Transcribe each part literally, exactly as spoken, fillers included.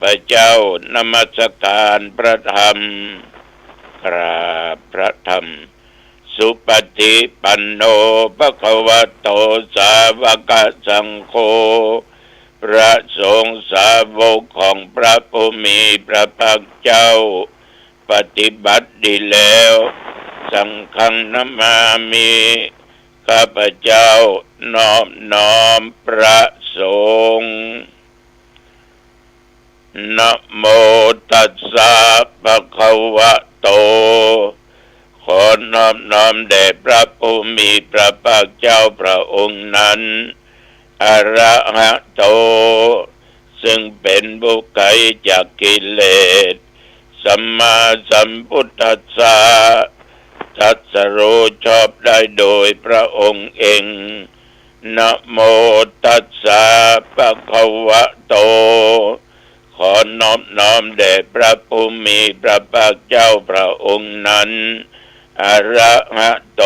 พเจ้านมัสก๋านพระธรรม กราบพระธรรม สุปฏิปันโน ภะคะวะโต สาวกสังโฆ พระสงฆ์สาวกของพระผู้มีพระภาคเจ้า ปฏิบัติดีแล้ว สังฆังนะมามิ ข้าพเจ้านอบน้อมพระสงฆ์ นะโมตัสสะ ภะคะวะโต ขอนอบน้อมแด่พระผู้มีพระภาคเจ้าพระองค์นั้น อะระหะโต ซึ่งเป็นผู้ไกลจากกิเลส สัมมาสัมพุทธัสสะ ตรัสรู้ชอบได้โดยพระองค์เอง นะโมตัสสะ ภะคะวะโต ขอนอบน้อมแด่พระผู้มีพระภาคเจ้าพระองค์นั้น อะระหะโต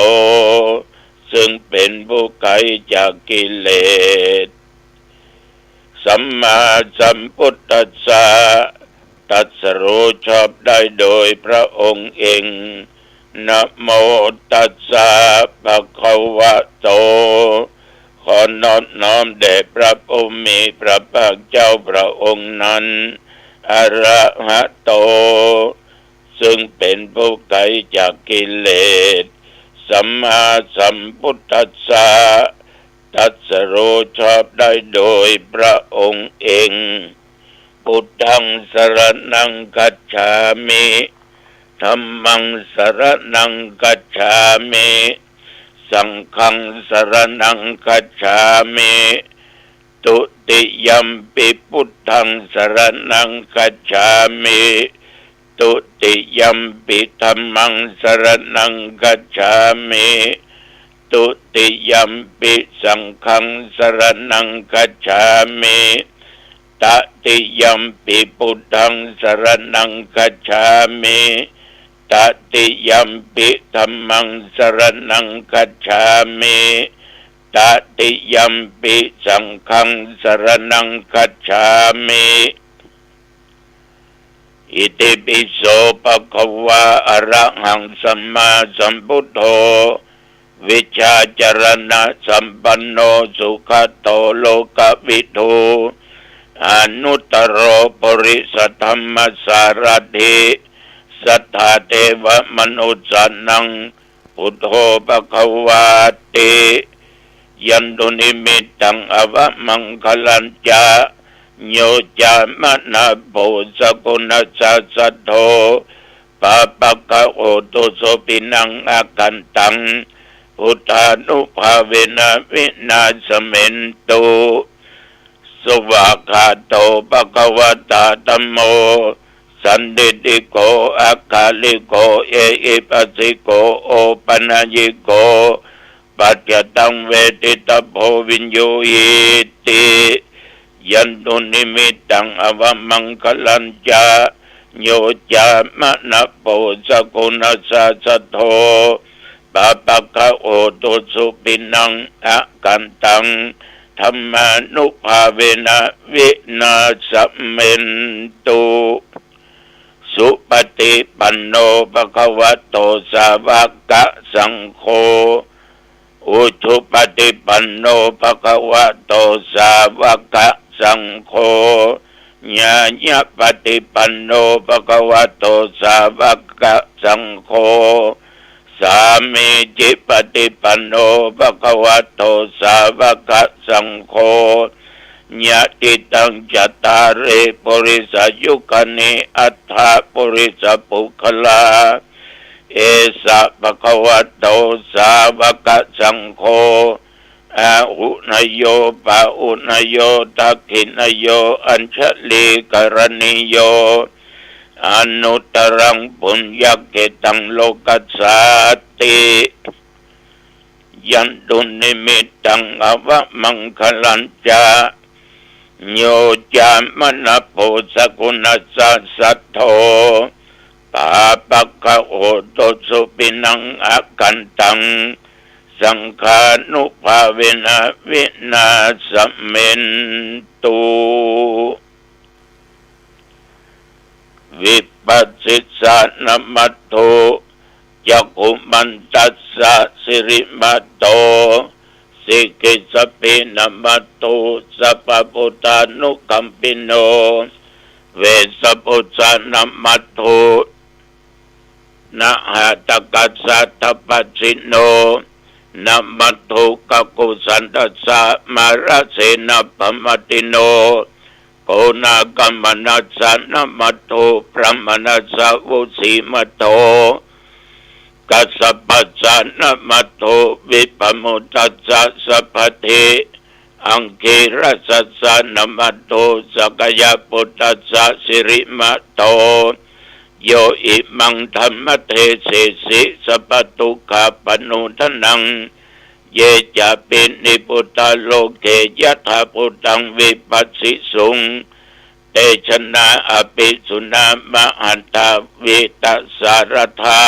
ซึ่งเป็นผู้ไกลจากกิเลส สัมมาสัมพุทธัสสะ ตรัสรู้ชอบได้โดยพระองค์เอง นะโมตัสสะ ภะคะวะโต ขอนอบน้อมแด่พระผู้มีพระภาคเจ้าพระองค์นั้น อะระหะโต ซึ่งเป็นผู้ไกลจากกิเลส สัมมาสัมพุทธัสสะ ตรัสรู้ชอบได้โดยพระองค์เอง พุทธังสรณังคัจฉามิ ธัมมังสรณังคัจฉามิ สังฆังสรณังคัจฉามิ ทุติยัมปิพุทธังสรณังคัจฉามิ ทุติยัมปิธัมมังสรณังคัจฉามิ ทุติยัมปิสังฆังสรณังคัจฉามิ ตติยัมปิพุทธังสรณังคัจฉามิ ตติยัมปิธัมมังสรณังคัจฉามิ ตติยัมปิสังฆังสรณังคัจฉามิ อิติปิโส ภะคะวะ อะระหัง สัมมาสัมพุทโธ วิชชาจรณะสัมปันโน สุขะโต โลกะวิทู อนุตตโร ปุริสะธัมมะสารัตถิ สัตถาเทวะมนุสสานัง พุทโธ ภะคะวาติ ยันตุนิมิตตัง อวะมังคะลัญจะ โย จามะนะ โพ สะกุณัสสะ สัทโธ ปาปะกะโหตุ สุขินัง อะกันตัง พุทธานุภาเวนะ วินาสเมนตุ สวากขาโต ภะคะวะตา ธัมโม สันทิฏฐิโก อะกาลิโก เอหิปัสสิโก โอปะนะยิโก ปัจจตัง เวทิตะโพ วิญญูหีติ ยันตุนิมิตตัง อวะมังคะลัญจะ โย จามะนะ โพ สะกุณัสสะ สัทโธ ปาปะกะโหตุ สุขินัง อะกันตัง ธัมมานุภาเวนะ วินาสเมนตุ สุปฏิปันโน ภะคะวะโต สาวะกะสังโฆ อุจุปฏิปันโน ภะคะวะโต สาวะกะสังโฆ ญาณะปฏิปันโน ภะคะวะโต สาวะกะสังโฆ สามีจิปฏิปันโน ภะคะวะโต สาวะกะสังโฆ ยะถิตัง จัตตาริ ปุริสายุคานิ อัตถะ ปุริสปุคคลา เอสะ ภะคะวะโต สาวะกะสังโฆ อาหุเนโย ปาหุเนโย ทักขิเนโย อัญชลีกรณีโย อนุตตรัง ปุญญะเขตตัง โลกัสสาติ ยันตุนิมิตตัง อวะมังคะลัญจะ โย จามะนะ โพ สะกุณัสสะ สัทโธ ปาปะกะโหตุ สุขินัง อะกันตัง สังฆานุภาเวนะ วินาสเมนตุ ส วิปัสสิสานะมัตโถ จักขุมันตัสสะสิริมาโต สิกิสสะปีนะมัตโถ สัพพะปุทธานุกัมปิโน เวสสะปุสสานะมัตโถ นะหะตะกัสสะทัพพัสสิโน นะมัตโถ กะกุสันตัสสะ มาระเสนะปะมัตติโน โกนากัมมะนัสสะ นะมัตโถ พรหมะนัสสะ วุสีมัตโถ กัสสะปัสสะ นะมัตโถ วิปะมุตตัสสะ สัพพะเท อังคีรสัสสะ นะมัตโถ สักกายะปุตตัสสะ สิริมาโต โยอิมังธัมมะเทเสสิ สัพพะทุกขาปะโนทะนัง เยจะปินิพพุตตาโลเก ยะถาภูตังวิปัสสิสุง เตชะนะอภิสุนา มหันตาวิตสาระธา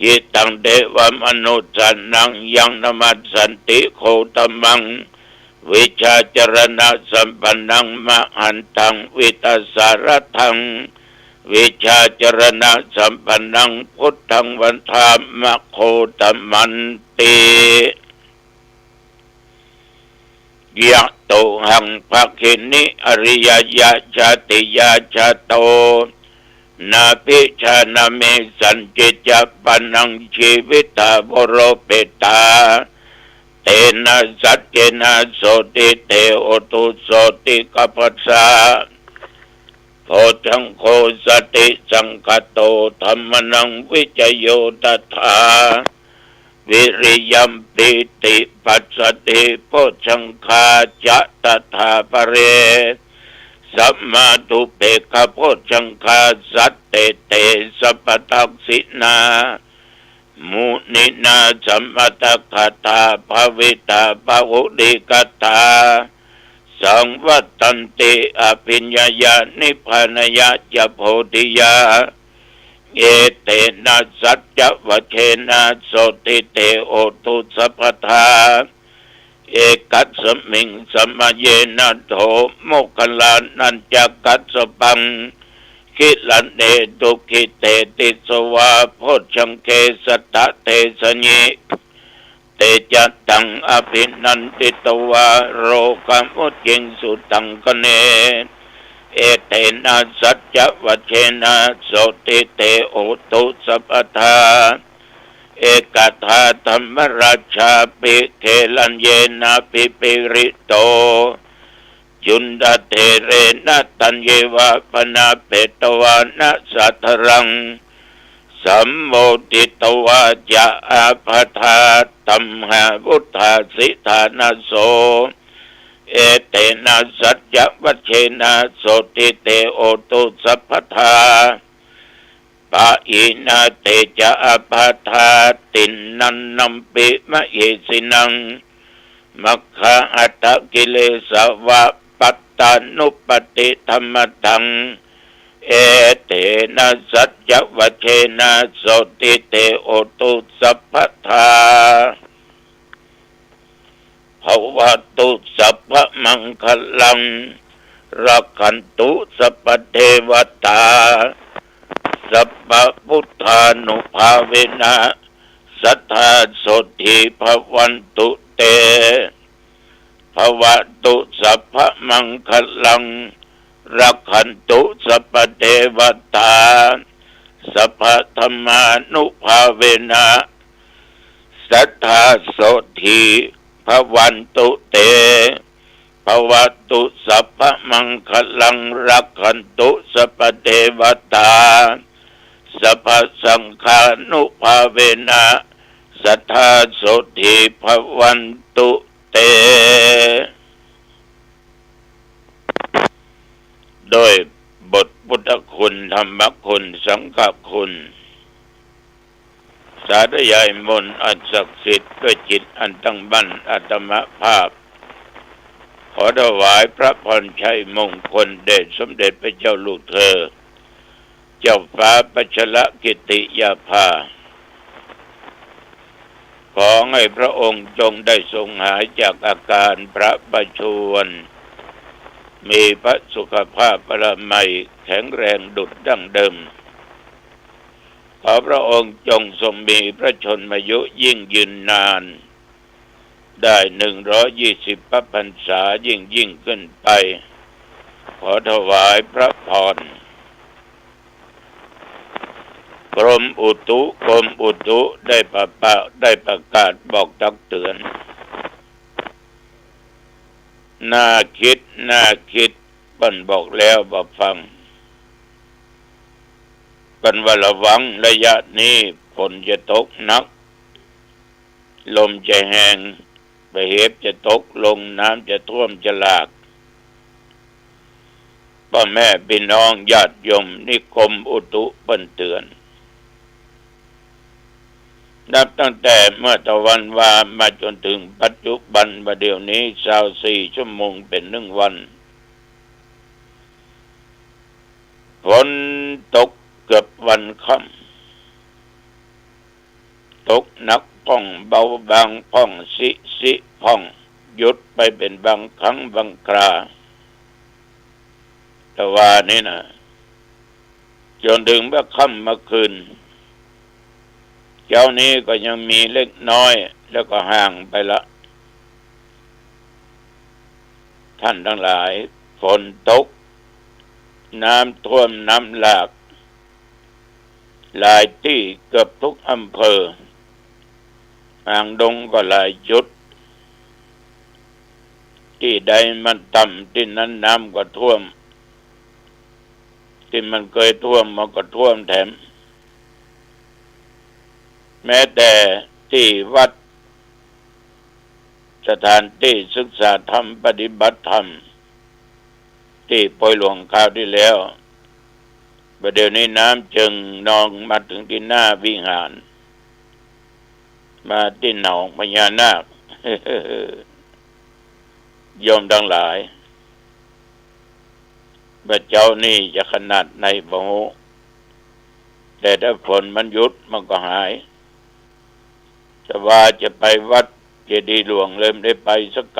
หิตังเทวะมนุสสานัง ยังนะมัสสันติโคตมัง วิชชาจรณะสัมปันนัง มหันตังวิตสาระธัง วิชชาจรณะสัมปันนัง พุทธังวันทามะโคตมันติ ยะโตหัง ภะคินิ อริยะยะ ชาติยะ ชาโต นาภิชานะเม สัญญิจจะปะนัง ชีวิตา โวโรเปตา เตนะ สัจเจนะ โสติเต โหตุ โสติกัปปะสะ โพชฌังโค สติสังคาโต ธัมมานัง วิจโย ตถา วิริยัม ปีติ ปัสสะธิ โพชฌังคา จะ ตถาปะเร สัมมาทุปเปกขะ โพชฌังคา สัตเตเต สัพพะทักขิณา มุนินา สมะตะกะถา ภาวิตา บาหุลีกะถา สังวัตตันติ อภิญญายา นิพพานายะ จะ โพธิยา เอเตนะ สัจจวัจเจนะ โสติเต โหตุ สัพพะทา เอกัสสะมิง สะมะเยนะ โถ โมคคัลลานัญจะกัสสะปัง กิลาเนตุ กิเตติสวา โพชฌังเก สัตตะเทสะยิ เตจะตัง อภินันทิตวา โรกะมุจจิงสุ ตังคะเน เอเตนะ สัจจวัจเจนะ โสติเต โหตุ สัพพะทา เอกะธา ธัมมราชาภิ เกลัญเยนะ ภิปริโต จุนทะเถเรนะ ตัญเยวะ ปะนะเปตวานะ สัตถะรัง สัมโมทิตวา จะ อาภาธา ตัมหาวุฏฐาสิธานะโส เอเตนะ สัจจวัจเจนะ โสติเต โหตุ สัพพะทา ปะหินา เตจะ อาภาธา ตินนันนัมปิ มะเหสินัง มัคคะหัตถะกิเลสะวะ ปัตตานุปัตติธัมมะทัง เอเตนะ สัจจวัจเจนะ โสติเต โหตุ สัพพะทา ภะวะตุ สัพพะมังคะลัง รักขันตุ สัพพะเทวะตา สัพพะพุทธานุภาเวนะ สัตถาโสตถีภะวันตุเต ภะวะตุ สัพพะมังคะลัง รักขันตุ สัพพะเทวะตา สัพพะธัมมานุภาเวนะ สัตถาโสตถีภะวันตุเต ภะวะตุ สัพพะมังคะลัง รักขันตุ สัพพะเทวะตา สัพพะสังฆานุภาเวนะ สัตถาโสตถีภะวันตุเต ด้วยบทพุทธคุณ ธรรมคุณ สังฆคุณ สาธยายมนต์อันศักดิ์สิทธิ์ด้วยจิตอันตั้งมั่น อาตมาภาพ ขอถวายพระพรชัยมงคลแด่สมเด็จพระเจ้าลูกเธอ เจ้าฟ้าพัชรกิติยาภา ขอให้พระองค์จงได้ทรงหายจากอาการพระประชวร มีพระสุขภาพพลามัยแข็งแรงดุจดั้งเดิม ขอพระองค์จงทรงมีพระชนมายุยิ่งยืนนาน ได้หนึ่งร้อยยี่สิบพระพรรษายิ่งๆ ขึ้นไป ขอถวายพระพร กรมอุตุ กรมอุตุได้ประปะ- ได้ประกาศบอกตักเตือน น่าคิด น่าคิด เปิ้นบอกแล้วบ่ฟัง เปิ้นว่าระวังระยะนี้ฝนจะตกหนัก ลมจะแฮง พระเหบจะตกลง น้ำจะท่วมจะหลาก ป้อแม่ปี้น้องญาติโยม นี่กรมอุตุเปิ้นเตือน นับตั้งแต่เมื่อตะวันวามาจ๋นเถิงปัจจุบัน บ่าเดี่ยวนี้ซาวสี่ชั่วโมงเป๋นหนึ่งวัน ฝนตกเกือบวันค่ำ ตกหนักพ่อง เบาบางพ่อง สิๆ พ่อง หยุดไปเป๋นบางครั้งบางครา ตะวานี้นะ จ๋นเถิงเมื่อค่ำเมื่อคืน เจ๊านี้ก็ยังมีเล็กน้อย แล้วก็ห่างไปละ ท่านตังหลาย ฝนตก น้ำท่วมน้ำหลาก หลายตี้เกือบทุกอำเภอ หางดงก็หลายจุด ตี้ใดมันต่ำ ตี้นั้นน้ำก็ท่วม ตี้มันเกยท่วมมันก็ท่วมแถม แม้แต่ตี้วัด สถานตี้ศึกษาธรรมปฏิบัติธรรม ตี้ปอยหลวงคราวตี้แล้ว บ่าเดี่ยวนี้น้ำเจิ่งนองมาเถิงตี้หน้าวิหาร มาตี้หนองพญานาค โยมตังหลาย บ่าเจ๊านี้จะขนาดไหนบ่ฮู้ แต่ถ้าฝนมันหยุดมันก็หาย ตะวาจะไปวัดเจดีย์หลวงเลยบ่ได้ไปสักก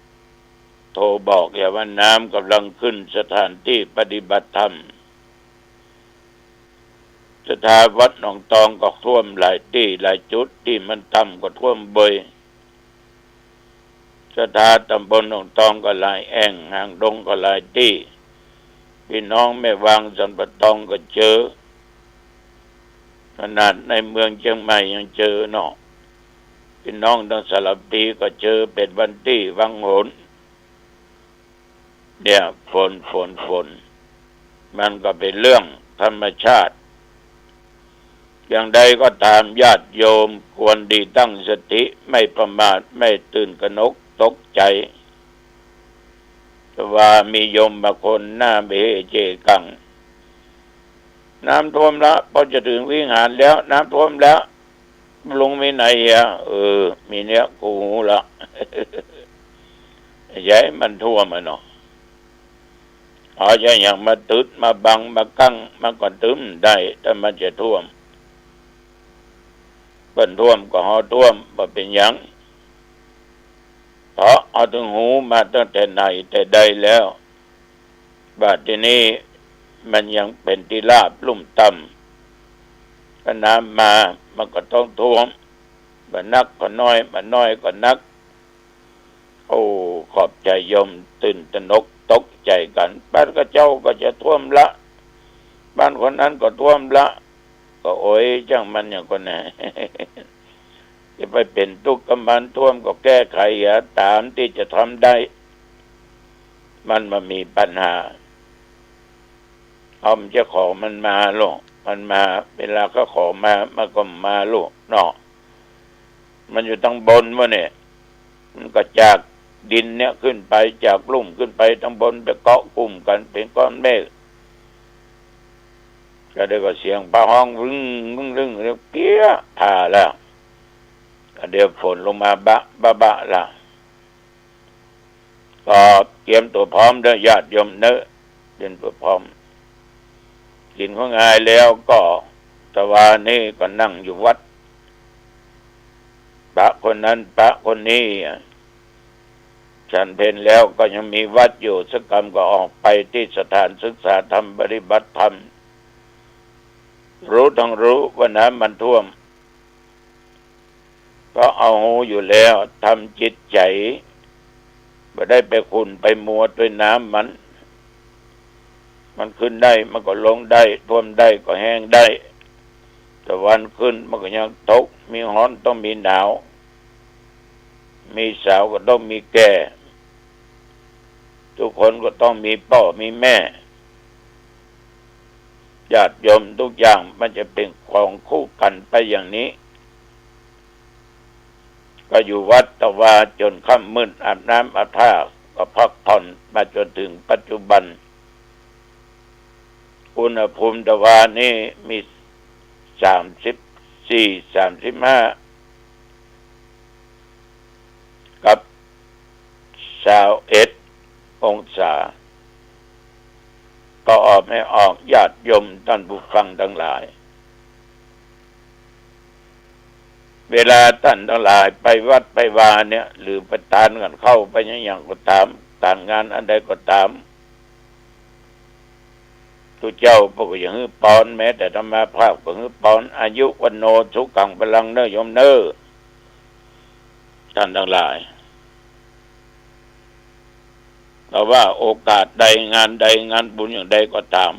ำ โทรบอกแล้วว่าน้ำก่ำลังขึ้นสถานตี้ปฏิบัติธรรม ศรัทธาวัดหนองตองก็ท่วมหลายตี้หลายจุด ตี้มันต่ำก็ท่วมบ่อย ศรัทธาตำบลหนองตองก็หลายแอ่ง หางดงก็หลายตี้ ปี้น้องแม่วางสันป่าตองก็เจอ ขนาดในเมืองเจียงใหม่ยังเจอเนาะ ปี้น้องตังสารภีก็เจอเป๋นบางตี้บางหน เนี่ย ฝน ฝน ฝน มันก็เป๋นเรื่องธรรมชาติ อย่างใดก็ต๋ามญาติโยมควรดีตั้งสติ ไม่ประมาท ไม่ตื่นกระหนกตกใจ๋ ตะวามีโยมบางคนหน้าเบเฮเจกัง น้ำท่วมละ ปอจะเถิงวิหารแล้ว น้ำท่วมแล้ว ลุงมีไหนเหีย เออ มีเนี่ย กูฮู้ละ อย่าหื้อมันท่วมอะเนาะ เอาจะหยังมาตึดมาบังมากั้ง มันก็ตึงได้ ถ้ามันจะท่วม เปิ้นท่วมก็เฮาท่วม บ่เป๋นหยัง เพราะเฮาตึงฮู้มาตั้งแต่ไหนแต่ใดแล้ว บ่าตี้นี้มันยังเป๋นตี้ราบลุ่มต่ำ ถ้าน้ำมามันก็ต้องท่วม บ่านักก็น้อย บ่าน้อยก็นัก โอ้ ขอบใจ๋โยมตื่นตระหนกตกใจ๋กั๋น บ้านข้าเจ้าก็จะท่วมละ บ้านคนนั้นก็ท่วมละ ก็โอ๊ย จ้างมันอย่างคนไหน จะไปเป๋นตุ๊กข์กับมัน ท่วมก็แก้ไขเหีย ต๋ามตี้จะทำได้ มันบ่มีปัญหา เอามันจะขอมันมาโลด มันมา เวลาเขาขอมา มันก็มาโลดเนาะ มันอยู่ตังบนวะเนี่ย มันก็จากดินเนี่ยขึ้นไป จากลุ่มขึ้นไปตังบน ไปเกาะกุ้มกั๋นเป๋นก้อนเมฆ ก็เดี๋ยวก็เสียงฟ้าฮ้องวึ่งวึ่งวึ่ง แล้วเปี้ยะผ่าแล้ว ก็เดี๋ยวฝนลงมาบะบะบะละ ก็เตรียมตั๋วพร้อมเด้อญาติโยมเนอะ เตรียมตั๋วพร้อม กิ๋นข้าวงายแล้วก็ตะวานี้ก็นั่งอยู่วัด ปะคนนั้นปะคนนี้ ฉันเพลแล้วก็ยังมีวัตรอยู่ สักกำก็ออกไปตี้สถานศึกษาธรรม ปฏิบัติธรรม ฮู้ตังฮู้ว่าน้ำมันท่วม ก็เอาฮู้อยู่แล้ว ทำจิตใจ๋ บ่ได้ไปขุ่นไปมัวตวยน้ำมัน มันขึ้นได้มันก็ลงได้ ท่วมได้ก็แห้งได้ ตะวันขึ้นมันก็ยังตก มีฮ้อนต้องมีหนาว มีสาวก็ต้องมีแก่ ทุกคนก็ต้องมีป้อมีแม่ ญาติโยม ทุกอย่างมันจะเป๋นของคู่กั๋นไปอย่างนี้ ก็อยู่วัดตะวาจ๋นค่ำมืด อาบน้ำอาบท่า ก็พักผ่อนมาจ๋นเถิงปัจจุบัน อุณหภูมิตะวานี้มีสามสิบสี่ สามสิบห้า กับซาวเอ็ดองศา ก็ออกไม่ออก ญาติโยมต้านผู้ฟังตังหลาย เวลาต้านตังหลายไปวัดไปวาเนี่ย หรือไปตานกั๋นข้าวไปหยังๆ ก็ต๋าม ตานงานอันใดก็ต๋าม ตุ๊เจ้าเปิ้นก็ยังหื้อปอน แม้แต่อาตมาภาพก็หื้อปอน อายุ วัณโณ สุขัง พลัง เน่อโยมเน่อ ต้านตังหลาย แต่ว่าโอกาสใด งานใด งานบุญอย่างใดก็ต๋าม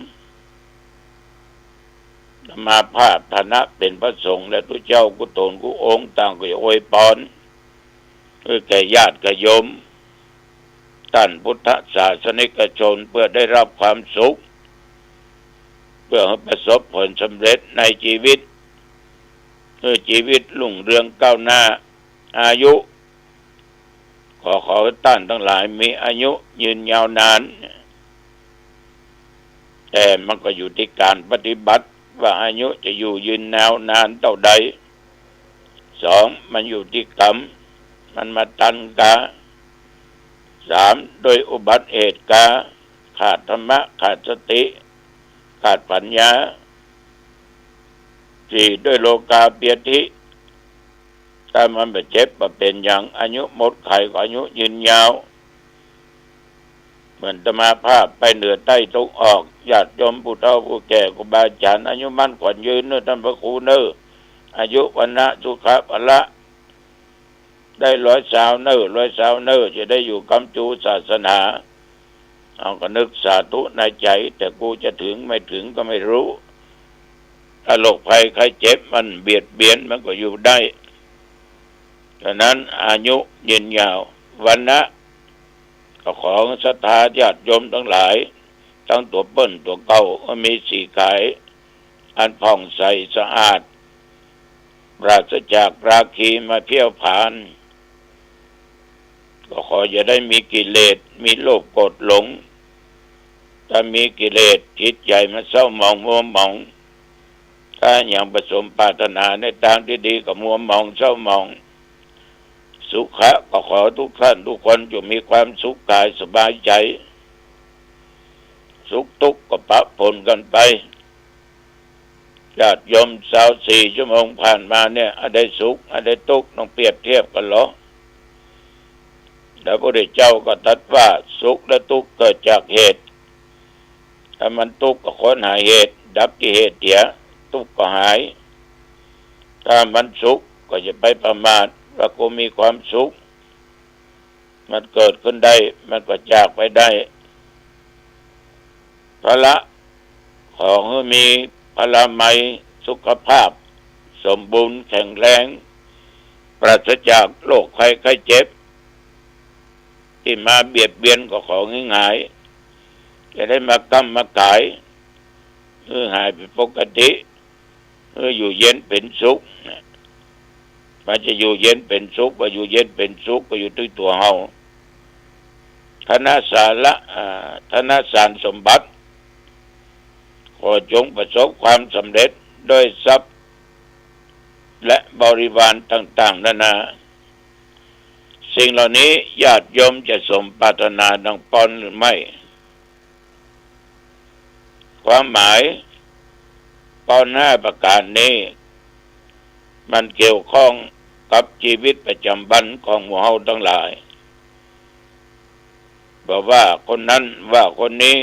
อาตมาภาพฐานะเป๋นพระสงฆ์ และตุ๊เจ้ากู้ต๋นกู้องค์ต่างก็จะอวยปอน หื้อแก่ญาติโยม ต้านพุทธศาสนิกชน เปื้อได้ฮับความสุข เปื้อหื้อประสบผลสำเร็จในจีวิต หื้อจีวิตรุ่งเรืองก้าวหน้า อายุ ก็ขอหื้อต้านตังหลายมีอายุยืนยาวนาน แต่มันก็อยู่ตี้ก๋านปฏิบัติ ว่าอายุจะอยู่ยืนยาวนานเต้าใด สอง มันอยู่ตี้ก๋รรม มันมาตันกา สาม โดยอุบัติเหตุกา ขาดธรรมะ ขาดสติ ขาดปัญญา สี่ โดยโรคาพยาธิ ถ้ามันบ่เจ็บบ่เป๋นหยัง อายุหมดไขก็อายุยืนยาว เหมือนอาตมาภาพไปเหนือใต้ตะวันออก ญาติโยมผู้เฒ่าผู้แก่ครูบาอาจ๋ารย์ อายุมั่นขวัญยืนเน่อต้านพระครูเน่อ อายุ วัณณะ สุขะ พละ ได้ร้อยซาวเน่อ ร้อยซาวเน่อ จะได้อยู่กำจูศาสนา เฮาก็นึกสาธุในใจ๋ แต่กูจะเถิงไม่เถิงก็ไม่ฮู้ ถ้าโรคภัยไข้เจ็บมันเบียดเบียนมันก็อยู่ได้ ฉะนั้นอายุยืนยาว วัณณะ ก็ขอศรัทธาญาติโยมตังหลาย ตึงตั๋วเปิ้นตั๋วเก่า มีสีขาย อันผ่องใสสะอาด ปราศจากราคีมาเผี้ยวผลาญ ก็ขออย่าได้มีกิเลส มีโลภโกรธหลง ถ้ามีกิเลส จิตใจ๋มันเศร้าหมองมัวหมอง ถ้ายังบ่สมปรารถนาในตางตี้ดีก็มัวหมองเศร้าหมอง สุขะ ก็ขอทุกท่านทุกคนจงมีความสุขกายสบายใจ๋ สุขตุ๊กข์ก็ปะปนกั๋นไป ญาติโยม ซาวสี่ชั่วโมงผ่านมาเนี่ย อันใดสุข อันใดตุ๊กข์ ลองเปรียบเทียบกั๋นลอ แล้วพระพุทธเจ้าก็ตรัสว่าสุขและตุ๊กข์เกิดจากเหตุ ถ้ามันตุ๊กข์ก็ค้นหาเหตุ ดับตี้เหตุเสีย ตุ๊กข์ก็หาย ถ้ามันสุขก็อย่าไปประมาทว่ากูมีความสุข มันเกิดขึ้นได้ มันก็จากไปได้ พละ ขอหื้อมีพลามัย สุขภาพสมบูรณ์แข็งแรง ปราศจากโรคภัยไข้เจ็บ ตี้มาเบียดเบียนก็ขอหื้อหาย จะได้มาก้ำมาก๋าย หื้อหายเป๋นปกติ หื้ออยู่เย็นเป๋นสุข มันจะอยู่เย็นเป๋นสุข บ่อยู่เย็นเป๋นสุขก็อยู่ตี้ตั๋วเฮา ธนสาระ อ่า ธนสารสมบัติ ขอจงประสบความสำเร็จด้วยทรัพย์ และบริวารต่างๆ นานา สิ่งเหล่านี้ญาติโยมจะสมปรารถนาดังปอนหรือไม่ ความหมายปอนห้าประก๋านนี้ มันเกี่ยวข้องกับจีวิตประจ๋ำวันของหมู่เฮาตังหลาย บ่ว่าคนนั้นว่าคนนี้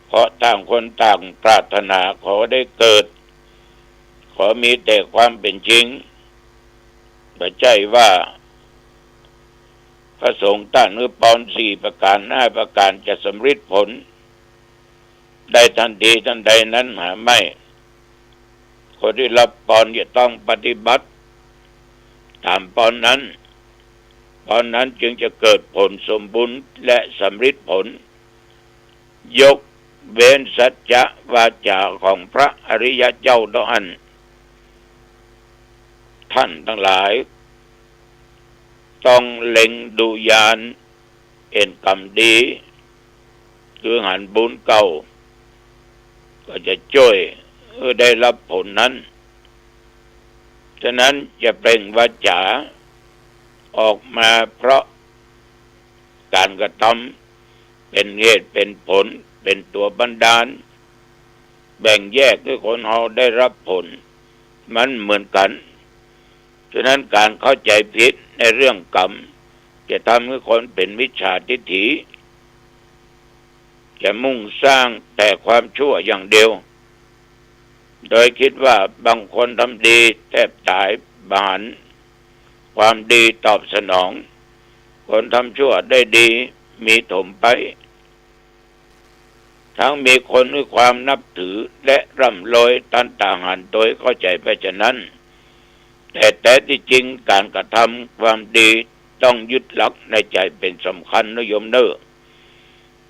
เพราะต่างคนต่างปรารถนาขอได้เกิด ขอมีแต่ความเป๋นจริง บ่ใจ้ว่า พระสงฆ์ต้านหื้อปอนสี่ประก๋านห้าประก๋านจะสำริดผล ได้ตันทีตันใดนั้นหาไม่ คนตี้ฮับปอนจะต้องปฏิบัติต๋ามปอนนั้น ปอนนั้นจึงจะเกิดผลสมบูรณ์และสำริดผล ยกเว้นสัจจะวาจ๋าของพระอริยะเจ้าเต้าอั้น ต้านตังหลาย ต้องเล็งดูญาณ เห็นก๋รรมดี คือหันบุญเก่า ก็จะจ้วยหื้อได้ฮับผลนั้น ฉะนั้นจะเปล่งวาจ๋าออกมาเพราะก๋านกระทำ เป๋นเหตุเป๋นผล เป๋นตั๋วบันดาล แบ่งแยกหื้อคนเฮาได้ฮับผล มันเหมือนกั๋น ฉะนั้นก๋านเข้าใจ๋ผิดในเรื่องก๋รรม จะทำหื้อคนเป๋นมิจฉาทิฏฐิ จะมุ่งสร้างแต่ความชั่วอย่างเดียว โดยกึ๊ดว่าบางคนทำดีแทบต๋ายบ่หันความดีตอบสนอง คนทำชั่วได้ดีมีถมไป ทั้งมีคนหื้อความนับถือและร่ำรวยตันต๋าหาญโตยเข้าใจ๋ไปฉะนั้น แต่แต๊ตี้จริงก๋านกระทำความดีต้องยึดหลักในใจ๋เป๋นสำคัญเน่อโยมเน่อ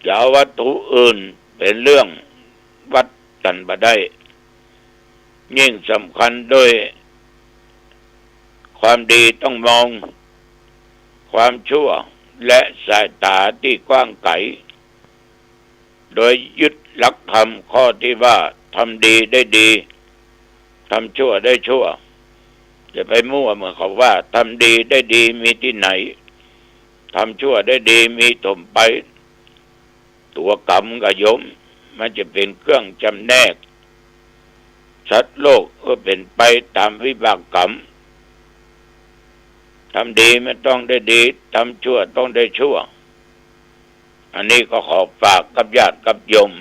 จะเอาวัตถุอื่นเป๋นเรื่องวัดกั๋นบ่ได้ ยิ่งสำคัญโดยความดีต้องมองความชั่วและสายต๋าตี้กว้างไก๋ โดยยึดหลักธรรมข้อตี้ว่าทำดีได้ดี ทำชั่วได้ชั่ว จะไปมั่วเหมือนเขาว่า ทำดีได้ดีมีตี้ไหน ทำชั่วได้ดีมีถมไป ตั๋วก๋รรมกะโยม มันจะเป๋นเครื่องจ๋ำแนกสัตว์โลกหื้อเป๋นไปต๋ามวิบากก๋รรม ทำดีมันต้องได้ดี ทำชั่วต้องได้ชั่ว อันนี้ก็ขอฝากกับญาติกับโยม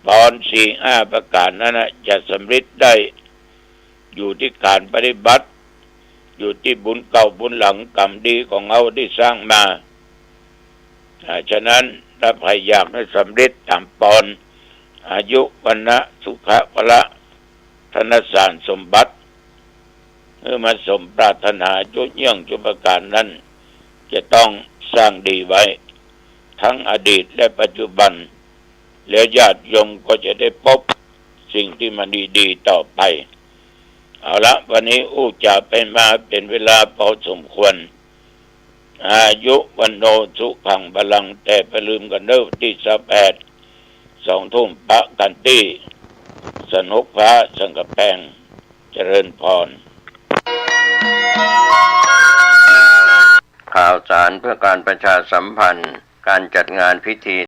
ปอนสี่ห้าประก๋านนั้นนะ จะสำริดได้ อยู่ตี้ก๋านปฏิบัติ อยู่ตี้บุญเก่าบุญหลังก๋รรมดีของเฮาตี้สร้างมา อ่า ฉะนั้นถ้าใผอยากหื้อสำริดต๋ามปอน อายุ วรรณะ สุขะ พละ ธนสารสมบัติ หื้อมันสมปรารถนาจุเยื่องจุประก๋านนั้น จะต้องสร้างดีไว้ ทั้งอดีตและปัจจุบัน แล้วญาติโยมก็จะได้ปบสิ่งตี้มันดีๆ ต่อไป เอาละ วันนี้อู้จ๋าไปมาเป๋นเวลาพอสมควร อายุ วัณโณ สุขัง พลัง แต่บ่าลืมกั๋นเน่อ ตี้ซาวแปด สองทุ่มปะกั๋นตี้สันหกฟ้าสันก๋ำแปง เจริญพร ข่าวสารเพื่อการประชาสัมพันธ์ การจัดงานพิธี